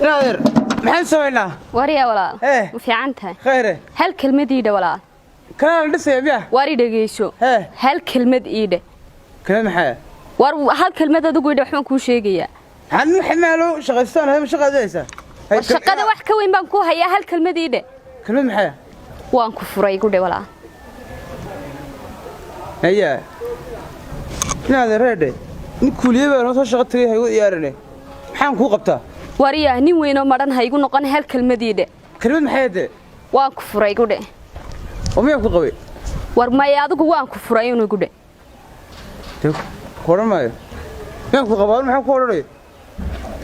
Inaadeer, maxaan samaynaa? Waryaa walaal. Eh. Ma fiican tahay? Khayre. Hal kelmad iidhe, walaal. Kanaa la dhisaya miya? Waar, i dhegeyso. Hee. Hal kelmad iidhe. Kale maxaa? War, hal kelmad adigu idhe, waxbaan kuu sheegayaa. Maxaad nin xamaalo shaqaystaan hay, shaqaad haysaa? War, shaqada wax ka weyn baan kuu hayaa, hal kelmad iidhe. Kelmad maxaa? Waan ku furay igu dhe, walaal. Haya, inaadeer, reedhe, nin kuuliye baa noo soo shaqo tagay, haygu ciyaarine, maxaan kuu qabtaa? Waryaa, nin weynoo madhan ha igu noqon, hal kelmad iidhe. Kelmad maxay dee? Waan ku furay igu dhe. Oo miyaan ku qabay? War maya, adigu waan ku furay inuu igu dhe. Dee ku odhan maayo miyaan ku qabaa, maxaan ku odhanaya?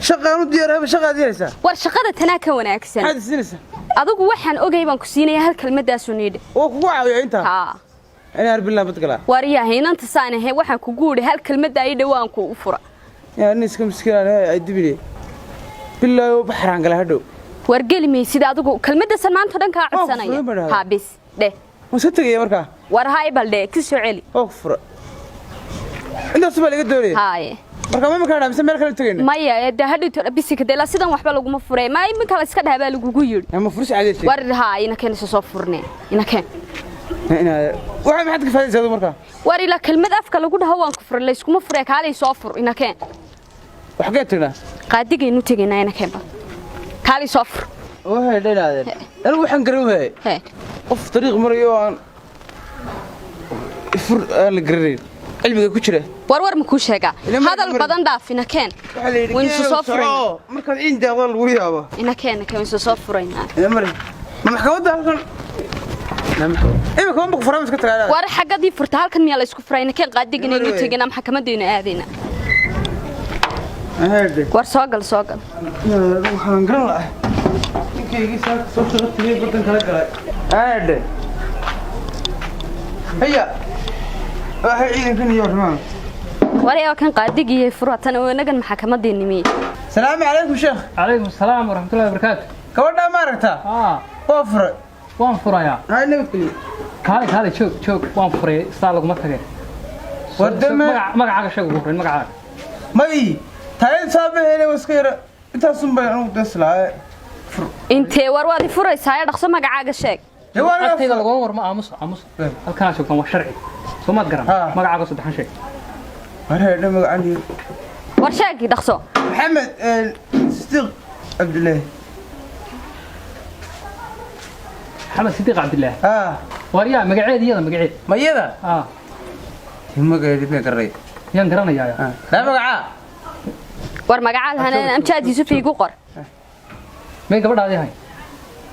Shaqaan u diyaarahaba, shaqaad yeelaysaa. War, shaqada tanaa ka wanaagsan. Maxaad siinaysaa? Adigu waxaan ogay baan ku siinayaa, hal kelmadaasu niidhe. Oo kugu caawiya intaa? Haa. Inaan bilaa badgalaa. Waryaa, inanta saan ahay, waxaan kugu idhi hal kelmaddaa iidhe, waan ku u fura. Yaa nin iska miskiinaan ay dibine bilaa baxraan gala hadhow. War, geli maysid adigu, kelmadaasan maanta o dhan kaa Waan ku codsanaya. furay baan dhahaa. Haa, bis dheh. Waan iska tegaya markaa. War hay, bal dheh, ku soo celi. Oo ku fura, intaas baa laga doonaya. Haaye. Marka ma imankaa mise meel kale tegayna? Maya, ee dee hadhowto bisika dee, sidan waxba laguma furee, ma iminka la iska dhaha baa lagugu yidhi. Ma furis caadaysa? War haa, ina keen, isa soo furnee, ina keen. Waxa maxaad ka faadaysaa adigu markaa? War, ilaa kelmad afka lagu dhaho waan ku furay layskuma furee, kaalay soo fur, ina keen. Wax kee tagnaa? Qaadigaynu tegaynaa, ina keen, bal kaalay soo fur. Waxay dhinaadeen, anigu waxaan garan waayay hee qof dariiq marayo oo aan fur aan la garanayn cilmiga ku jira. War, war ma kuu sheegaa? Ila ma- Hadal badan dhaaf, ina keen. Waxaa la yidhi Waynu geelow soo furaynaa. soco, markaad ciin daaqdo lagu yaabo. Ina keen, ina keen, waynu soo furaynaa. Ila mari ma maxkamadda halkan imika ma ku furaa iska tagaa? War, xaggadii furta halkan miyaa la isku furay? Ina keen, qaadiganaynu Mar wey. tegaynaa, maxkamadaynu aadaynaa. Heedhe. War, soo gal, soo gal. Waxaan garan lahay ninkaygii saaka soo shaqo tagay badan kala galay. Heedhe, haya, waxay ciidankan iyo arrimahan. War, yaa kan qaadigiyay furatan oo inagan maxkamadii nimi. Salaamu calaykum, sheekh. Calaykum asalaam waraxmatullahi wabarakaatu. Gabadhaa ma aragtaa? Aa. Waa furay. Waan furayaa. Hay, nabadgelyo. Kaale, kaale, joog, joog, waan furay sidaa laguma tage. War deme- Magacaaga sheeg ugu horreyn, magacaaga. May taayad saabaheele waa iska yara intaasun bay anugu deslaaye. Intee? War, waad i furaysaa ee dhaqso magacaaga sheeg. Dee waa Agtayda laguma warmo, aamus, aamus. Halkanaa joogtaan waa sharci, soo maad garan? Ah. Magacaaga saddexan sheeg. Wareedhe, magacaan War, sheegi dhaqso. Maxamed Sidiiq Cabdilaahi. Maxamed Sidiiq Cabdilaahi? Ah. Waar yaa, magaceed iyada, magaceed? Mayada? Aa. Magaceedi ma garanay. Yaan garanayaa. Daa magacaa. War, magacaa lahaan Amjaad Yuusuf iigu qor. May gabadhaadii ahay?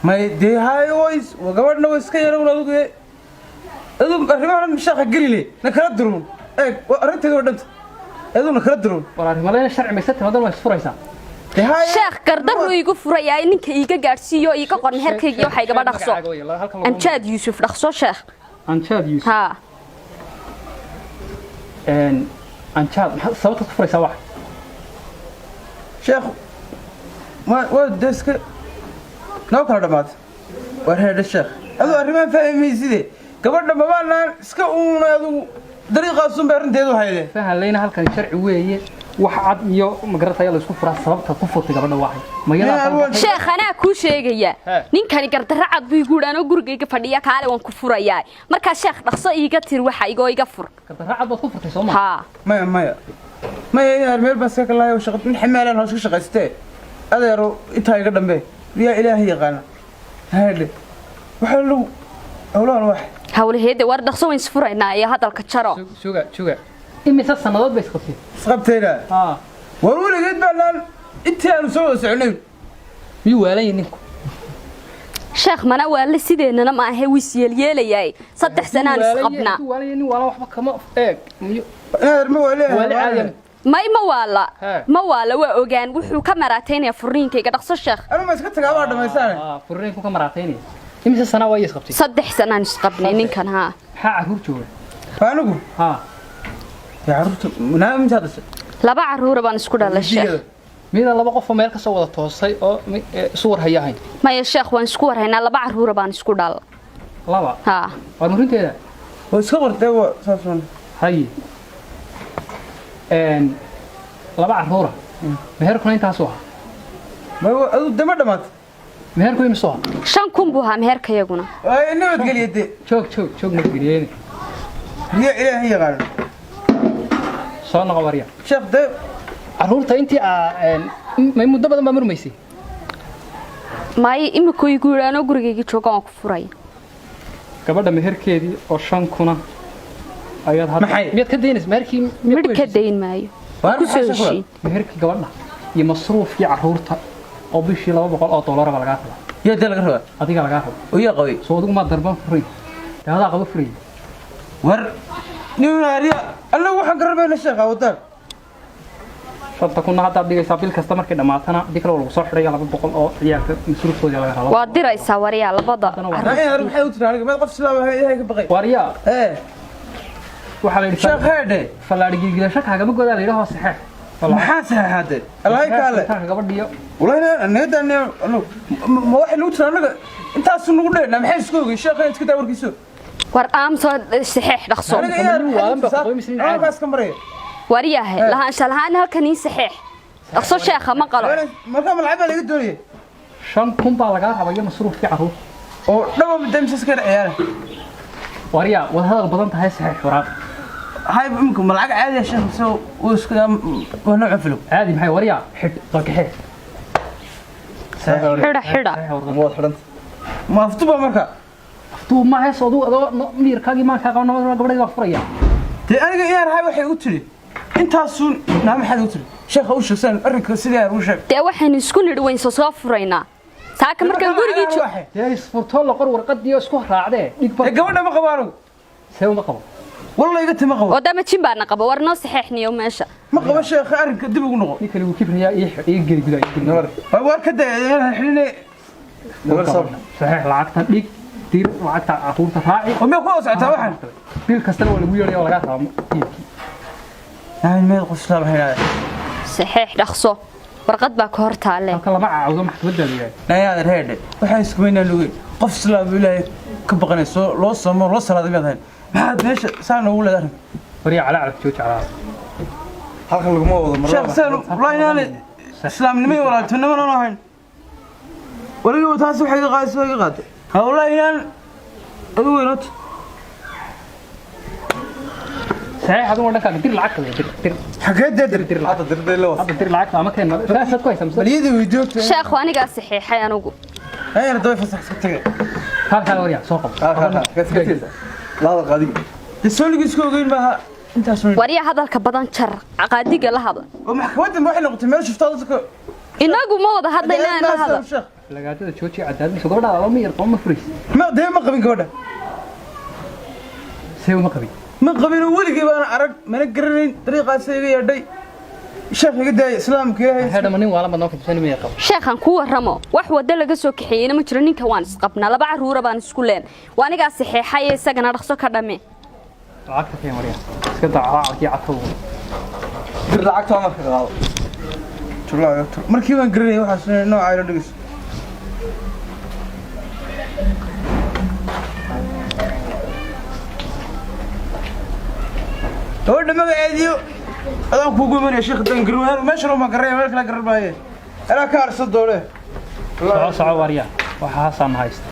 May dee, hay, ways gabadhna way iska yara un adigu adigu arrimahan sheekha gelile na kala durun, eeg, waa arrinteeda oo dhanta adigu na kala durun. War, arrimalayna sharci maysa timadan waa isfuraysaa. Dee hay. Sheekh, gardarru iigu furayaa, ninka iiga gaadhsiiyo, iiga qor meherkayga, waxa igaba dhaqso. Magacaaga wey, halkan laguma- Amjaad Yuusuf, dhaqso sheekh. Anjaad Yuusuf? Haa. Anjaad, maxaad sababta ku furaysaa wax? Sheekh, waa dee iska noo kala dhammaatay. War heedhe sheekh, adigu arrimahan fahmayside, gabadha mabaanaan iska uuna adigu dariiqaasun bay arrinteedu hayde. Fahanlayna, halkan sharci weeye, wax cad iyo magarataya la isku furaa. Sababta ku furtay gabadha waxay mayadaa? Sheekh, anaa kuu sheegaya. Hee. Ninkani gardarro cad buu igu yidhi anoo gurigayga fadhiya, kaale waan ku furayaa. Markaa sheekh, dhaqso iiga tir waxa igoo iga fur. Gardarra cad baad ku furtay, soo ma? Haa. Maya, maya, maya, inaad meel baan iska kalahay shaqa, nin xamaalaan hoos ka shaqaystee, adeero, intaa iga dhambe, yaa Ilaahay yaqaana. Haadhe, waxaa lagu howlahan wax. Hawlaheeda, war dhaqso, wayn isfuraynaa iyo hadalka jaro. Suga, suga, imise sannadood bay isqabteen? Isqabtayna? Haa. War, weligeed baanaan intii aanu soo wada soconay. Miyuu waalan yahay ninku? Sheekh, mana waale, sideennana ma ahe, wiis yeelyeelayaay, 3 sanaan isqabnaa. Hadduu waalan yahay, nin waalan waxba kama eeg miyo? Inaad ma waale waale. Caadi. May, ma waala. Hee. Ma waala, waa ogaan wuxuu ka maraataynaya furriinkayga, dhaqso sheekh. Anu ma iska tagaa, waa dhamaysaane. Furriinku ka maraataynaya. Imise sanaa waa isqabtay? 3 sanaan isqabnay ninkan, haa. Maxaa carruur jooga? Waa anigu. Haa. Dee carruurta naa intaa dhashay. Laba carruura baan isku dhalay, sheekh. Mida laba qof oo meel ka soo wada toosay oo isu war haya ahayn? Maya sheekh, waan isku warhaynaa, laba carruura baan isku dhalay. Laba? Haa. Waa murinteeda. Waa iska qortee, waa saas un. Haye. Laba carruura, meherkuna intaasuu ahaa. Ma adu dama dhamaatay? Meherku imsoo? 5,000 buu ahaa meherkayaguna. Ay nabadgeliya dee. Joog joog joog, nabadgelyeene. Riya ilaahay yaqaan. Soo noqo warya. Sheekh dee. Carruurta intii aa may muddo badan baa murmaysay. May, imika igu yidhi anoo gurigayga jooga waan ku furaya. Gabadha meherkeedii oo 5,000 ayaad hadda Maxay? Miyaad ka daynaysa meherkii? Miyaad ku Midh ka heshiisay? dayn maayo. Waar Ku soo maxaa sheekh? heshiin. Meherkii gabadha iyo masruufkii carruurta oo bishii $200 baa lagaa rabaa. Yaa dee laga rabaa? Adiga lagaa rabo. Oo yaa qabay? Soo adigu maa darban furay? Dee adaa qaba furay. War nin riya annagu waxaan ka rabayna sheekha wadaan. 5,000-na haddaad dhigaysaa bil kasta, markay dhammaatana haddii kale waa lagu soo xidhaya 200 oo ciyaalka masruufkoodii laga rabaa. Waad diraysaa waryaa labada. Haddana waa- Naa in maxay u tiri aniga mid qof islaam ah ilaahay ka baqay. Waaryaa. Ee. Waxaa la yidhi Sheekh heedhe. Fallaadhi gilgilasho kaagama godaa la yidhi, hoo saxeex. Maxaa saxeexaadee allahay kaale? Saxeexitaanka gabadhiyo. Wallahi naga daanay anagu ma waxay nagu tiri anaga intaasu nagu dheernaa, maxay isku ogey sheekha iska daa warkiiso. War aamsoo saxeex dhaqso. Aniga inaad nin waalan baa qodoy mise nin caadi? Halkaas ka maraya. Waryahe, lahaansha lahaan halkan ii saxeex dhaqso, sheekha ma qalo. Markaa ma lacag baa laga doonaya? 5,000 baa lagaa rabaa iyo masruufkii carruurta. Oo dhaba damsas ka ciyaara. Waaryaa, wad hadal badan tahay, saxeex waraaq. Hay imika ma lacag caadi ah sheekh mise uu isku waa nooc filo? Caadi maxay waryaa, xidh dalkaxee. Xidha xidha. Waad xidhanta ma aftuba marka? Aftuu ma hees, aduu adoo miirkaagii maan kaa qaban gabadhayda waa furaya. Dee aniga inaan hay waxay igu tiri intaasuun naa, maxaad igu tiri sheekha u sheegsan arrinka sidii aan u sheeg. Dee waxaynu isku nidhi wayn soo furaynaa saaka markaan gurigii joog. Dee isfurtoo la qor warqadii oo isku raacdee dhig Dee gabadha ma qabo anigu. See uma qabo? Wallah iga tima qabo. Oo dama jin baana qabo, war noo saxeexniyo meesha. Ma qabo sheekha, arrinka dib ugu noqo. Ninka lagu kibrayaa ii geli gudaa ii geli. War ka daa inaan xidhinay. Saxeex lacagta dhig, dir lacagta carruurta raaci. Oo meel ku wada socotaa waxaan? Bil kastana waa lagu yeedhaya oo lagaa rabaa diidkii. Naa meel qof islaam haynaa. Saxeex dhaqso, warqad baa ka hor taalle. Halka lama caawdo, maxkamadda la yahay. Nayaad reedhe waxaan isku weynaa lugay qof islaam ilaahay ka baqanayso loo samo loo salaaday miyaad hayn, maxaad meesha saa noogu leedahay arrinka? Waryaa, calaa jooji calaa. Halkan laguma wado mar. Sheekh saan wallahi inaan islaamnimo iyo walaaltinimo noo ahayn weligiiba taas waxay iga qaadaysa waa iga qaaday ha wallahi inaan adigu weynoot. Saxeex adigu dhankaaga dir lacagta dir dir. Xagee dee dir? Dir lacagta. Hadda dirday la wada. Hadda dir lacagta ama keen raasaad ku haysaa mise? Baliyadii weydiyoogta. Sheekhu anigaa saxeexay anigu. Ayar daway fasax iska tagay. Halkaa waryaa soo qabo. Laada qaadiga. Dee sooligii isku ogeyn maaha intaas un. Waryaa, hadalka badan jar, qaadiga la hadal. Oo maxkamaddan waxay noqotay meel shuftaa dadka. Inagu ma wada hadlayna, la hadal. Sheekh. Lagaadada jooji, cadaadinta gabadha lama miyir qabo ma furaysa. Ma dee ma qabin gabadha. See uma qabin? Ma qabin oo weligii baana arag mana garanayn, dariiqaas iga yeedhay sheekh iga daayay islaamka ilaahay. Heedha, ma nin waalan baad noo kajibsan miyir qabo? Sheekhan kuu warramo, wax waddo laga soo kaxeeyeyna ma jiro, ninka waan isqabnaa, laba carruura baan isku leen, waa anigaa saxeexay isagana dhaqso ka dhame. Lacagta keen waryaa, iska daa calaacalkii catow. Dir lacagta waa marka qaado. Markii baan garanayay waxaas nooca ilo dhegeyso. Gabadha magaceediyo adaan kuugu imanaya sheekh dan garwahan meeshan uma garanaya, meel kala garan maaye anaa ka arsan doone. Soco soco waryaa, waxa haasaan haysta.